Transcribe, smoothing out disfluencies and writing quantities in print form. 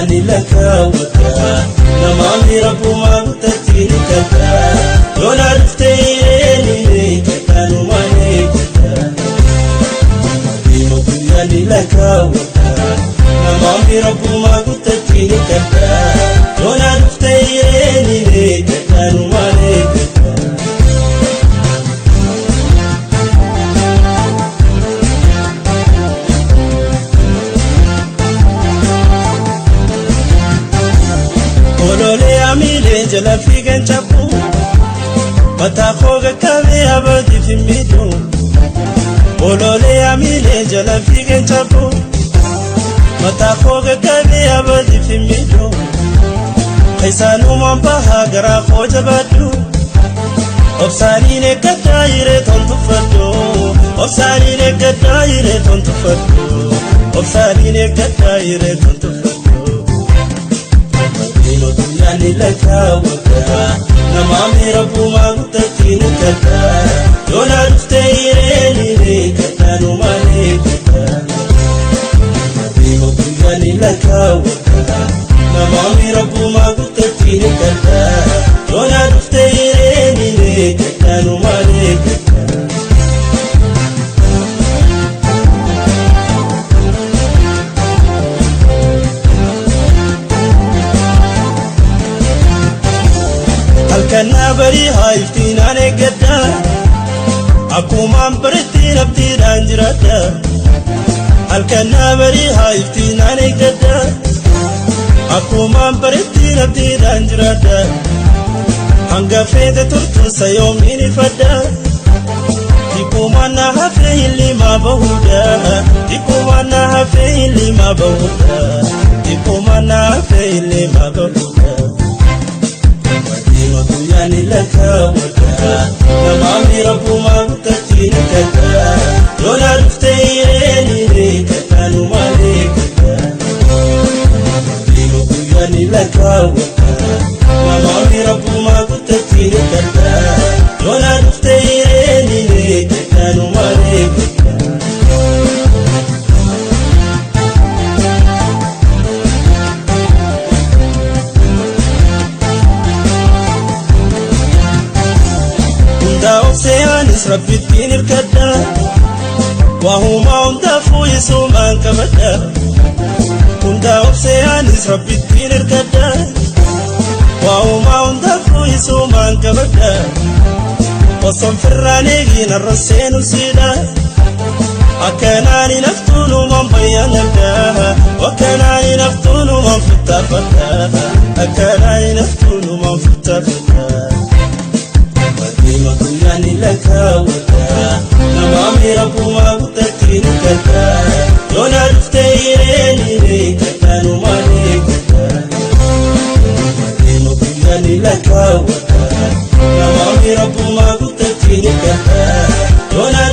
Guyyaa ni lakkaawwata namaamni rabbumaa guddatti ni kadha yoona dhuftee hireen ni eeggata numaan eeggata. Deema guyyaa ni lakkaawwata namaamni rabbumaa guddatti ni kadha yoona dhuftee hireen ni eeggata numaan eeggata. Ololee amiilee jala fiigan cabbu mataa koo qaqqabee abadiif hin miidhu. Ololee amiilee jala fiigan cabbu mataa koo qaqqabee abadiif hin miidhu. Keessaanumaan bahaa garaa koo jabaadhu. Obsaaniin eeggadhaa hiree tontufadhu. Obsaaniin eeggadhaa hiree tontufadhu. Obsaaniin eeggadhaa hiree tontufadhu. Deema guyyaa ni lakkaawwata namaamni rabbumaa guddatti ni kadha yoona dhuftee hiree ni eeggata numaan eeggata. Deema guyyaa ni lakkaawwata namaamni rabbumaa guddatti ni kadha yoona dhuftee hiree ni eeggata numaan eeggata. Halkannaa barii haa iftiinaan eeggadha akkumaan bareetti naftiidhaan jiraadha. Halkannaa barii haa iftiinaan eeggadha akkumaan bareetti naftiidhaan jiraadha. Hanga feete turtuusa yoomiin ifadha Xiqqoomaan na hafee ilmaa bahuudha. Xiqqoomaan na hafee ilmaa bahuudha. Xiqqoomaan na hafee ilmaa bahuudha. Deema guyyaa ni lakkaawwata namaamni rabbumaa guddatti ni kadha yoona dhuftee hiree ni eeggata numaan eeggata. Deema guyyaa ni lakkaawwata namaamni rabbumaa guddatti ni kadha yoona dhuftee hiree ni eeggata numaan eeggata. Hundaa obsee anis rabbittiin hirkadha waa uumaa hundaafuu isumaan qabadha. Hundaa obsee anis rabbittiin hirkadha waa uumaa hundaafuu isumaan qabadha. Osoon firraan eegiin har'a seenu siidha akkanaan hin haftuu numaan bayyanadha. Akkanaan hin haftuu numaan futtaafadha. Akkanaan hin haftuu numaan futtaafadha. Deema guyyaa ni lakkaawwata namaamni rabbumaa guddatti ni kadha yoona dhuftee hiree ni eeggata numaan eeggata. Deema guyyaa ni lakkaawwata namaamni rabbumaa guddatti ni kadha yoona